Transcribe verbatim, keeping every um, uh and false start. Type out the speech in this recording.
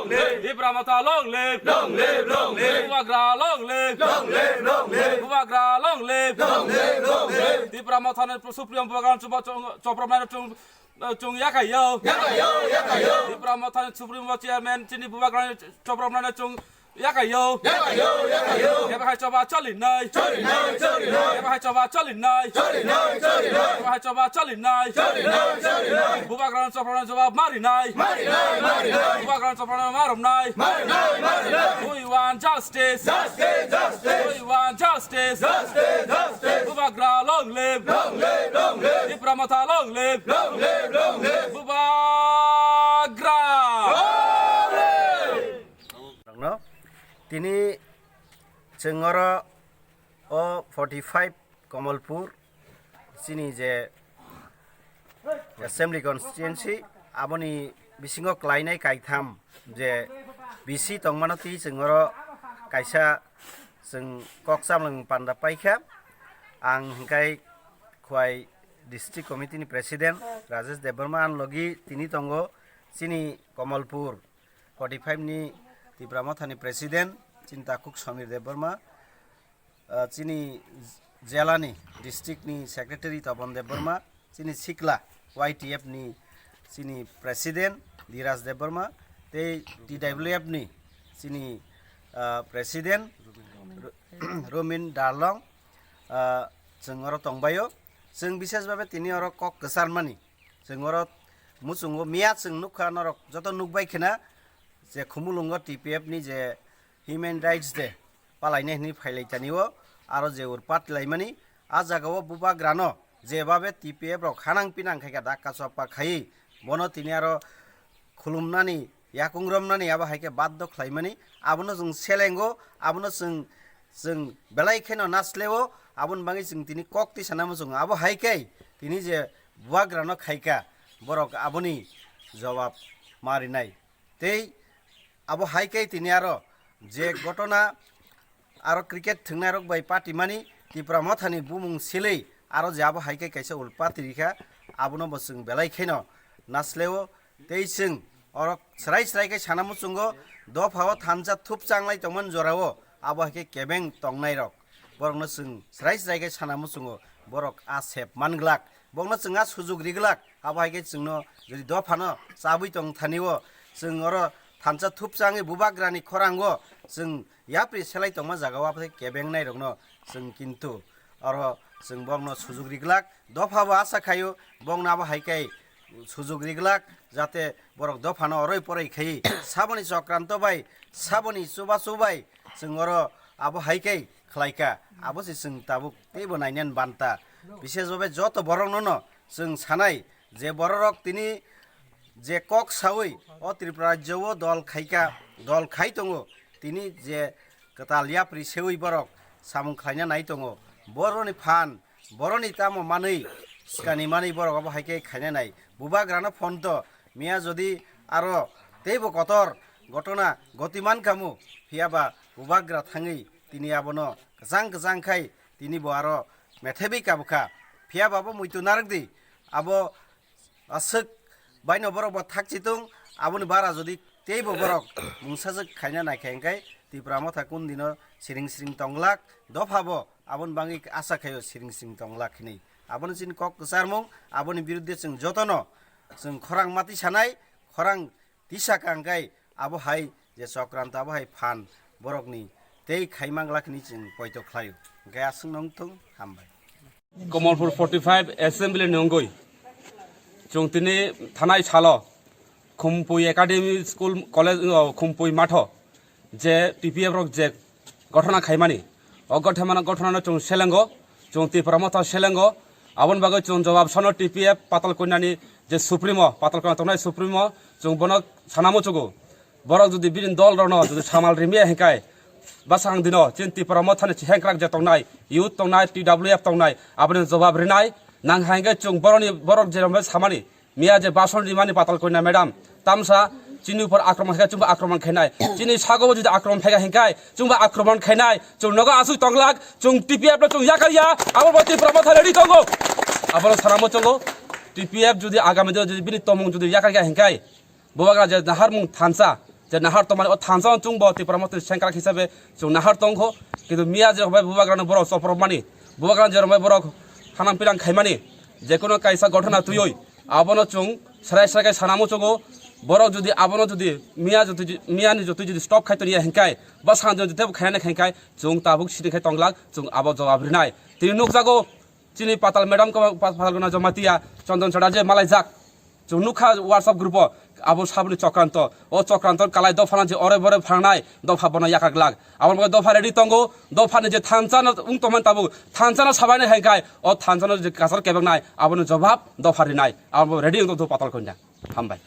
Tipra Motha long live! Long live, long live! Bubagra long live! Long live, long live! Bubagra long live! Long live, long live! Tipra Mothani Supreme Bubagra Chopropnai chung, chung yakai yo. Yakai yo, yakai yo. Tipra Mothani Supreme Chairman chini Bubagra Chopropnai chung yakai yo. Yakai yo, yakai yo. Eba hai choba choli nai. Choli nai, choli nai. Eba hai choba choli nai. Choli nai, choli nai. Eba hai choba choli nai. Choli nai, choli nai. Bubagra Chopropnai jawab mari nai. Mari nai, mari nai. Bubagra Chopropnai marom nai. Mari nai, mari nai. We want justice. Justice, justice. We want justice. Justice, justice. Bubagra long live. Long live, long live. Tipra Motha long live. Long live, long live. Bubagra. Long live. Tini chwng oro o forty five Kamalpur chini je Assembly Constituency, aboni bisingo klainai kaitham je B C tongmano twi chwng oro kaisa chwng kok chamlwng panda paikha. Ang hwnkhe Khwai District Committee ni President Rajesh Debbarma, ani logi tini tongo chini Kamalpur forty five ni Tipra Mothani President Chintakhuk Samir Debbarma, ah, chini jela ni district ni Secretary Tapan Debbarma, chini sikla Y T F ni chini President Dhiraj Debbarma, tei T W F ni chini, ah, President Ru-, Rumin Darlong, ah, chwng oro tongbaio. Chwng bishes babe tini oro kok kwcharmani. Chwng oro muchungo miya chwng nukha norok joto nukbai khena je Khumulwngo T P F ni je Human Rights Day palainai hwnwi phailai tanio, aro je urpat laimani a jagao bubagrano jebabe T P F rok hanang pinang khaikha dakka choppa khaiwi bono tini aro khulumnani, yakung romnani abo hai khe baddo khlaimani, abono chwng selengo, abono chwng, chwng belai kheno nasleo, aboni bagwi chwng tini kok twi sana muchungo. Abo hai khe tini je bubagrano khaikha, borok aboni jawab ma rinai. Tei abo hai khe tini aro je gotona aro cricket thwngnai rok bai patimani Tipra Mothani bumung silei aro je abo hai khe kaisa ulpati rikha, abono bo chwng belai kheno nasleo. Tei chwng oro srai srai khe sana muchungo, dopha o thansa thup changlai tongmani jorao abo hai khe kebeng tongnai rok, borokno chwng srai srai khe sana muchungo, borok a sep man glak, bokno chwng a sujuk ri glak. Abo hai khe chwngno jodi dophano chabwi tong thani o, chwng oro thansa thup changwi bubagrani khorango chwng yapri selai tongma jagao abo khe kebeng nai rokno chwng kintu oro chwng bokno sujuk ri glak. Dopha bo asa khaio bokno abo hai khe sujuk ri glak, jate borok dophano oroi poroi khai saboni chokranto bai, saboni chubachu bai chwng oro abo hai khe khlai kha. Abo se chwng tabuk teibo nainani banta. Bishes babe joto borokno no chwng sanai je bororok tini je kok saui o Tripura rajyo o dol khaika, dol khai tongo, tini je kwtal yapri seui borok samung khlaina nai tongo, boroni phan, boroni tamo manwi, swkani manwi borok abo hai khe khaina nai. Bubagrano phone to miya jodi aro teibo kotor gotona goti man khamu, phiya ba bubagra thangwi tini abono kwchang kwchang khai tini bo aro methebwi kabukha. Phiya ba bo muitu narwk di, abo aswk baino borok bo thakchi tung, aboni bara jodi teibo borok mungsajwk khaina naikha hwnkhe Tipra Motha kun dino siring siring tonglak, dopha bo aboni bagwi asa khaio siring siring tonglak hinwi. Aboni chini kok kwcharmung, aboni birudde chwng jotono chwng khorang mati sanai, khorang tisa kangkai abo hai je chokranto abo hai phan borokni tei khai manglak hinwi chwng poito khlaio. Hwnkhe aswkno wng thung, hambai. Kamalpur forty five Assembly ni wngwi chwng tini thanai salo Khumpui Academy School College, o, Khumpui matho je T P F rok je gothona khaimani, o gothona, gothonano chwng selengo, chwng Tipra Motha selengo, aboni bagwi chwng jawab sano T P F Patal Konyani je Supremo, Patal Konya tongnai Supremo, chwng bono sana muchugo. Borok jodi bini dol rokno jodi samal rimya hinkai, bwsang dino chini Tipra Mothani chihengkrak je tongnai, youth tongnai, T W F tongnai, aboni jawab rinai nang hai hwnkhe chwng boroni, borok je samani, miya je bason rimani Patal Konya madam, tamsa chini upor akromon khe chwngbo akromon khainai. Chini sagobo jodi akromon phega hinkai chwngbo akromon khainai. Chwng nogo aswk tonglak, chwng T P F no chwng yakarya, abo bai Tipra Motha ready tongo. Abono sana muchungo, T P F jodi agami dino jodi bini tomung jodi yakarya hinkai, bubagra je naharmung thansa, je nahar tongmani o thansa no chwngbo Tipra Motha ni sengkrak hisabe chwng nahar tongkho, kintu miya je rokbai bubagrano borok chopropmani, bubagrano je rokbai borok hanang pinang khaimani, jekono kaisa gothona twiwi abono chwng serai serai khe sana muchungo. Borok jodi abono jodi miya jodi, miyani jodi jodi stop khai toniya hinkai, ba sanjoni jodi tebo khainani hinkai, chwng tabuk sini khai tonglak, chwng abo jawab rinai. Tini nukjago chini Patal madam ko, Pa-, Patal Guna Jamatia Chondon Chhara je malaijak. Chwng nukha WhatsApp group o, abo saboni chokranto. O chokranto kalai dophano je ore bore phangnai, dopha bono yakar glak. Abo bagwi dopha ready tongo, dophani je thansa no wng tongmani tabuk, thansa no sabaini hai khai, o thansa no je kasar kebeknai, aboni jawab dopha rinai. Abo ready wng tong Patal Kanya. Hambai.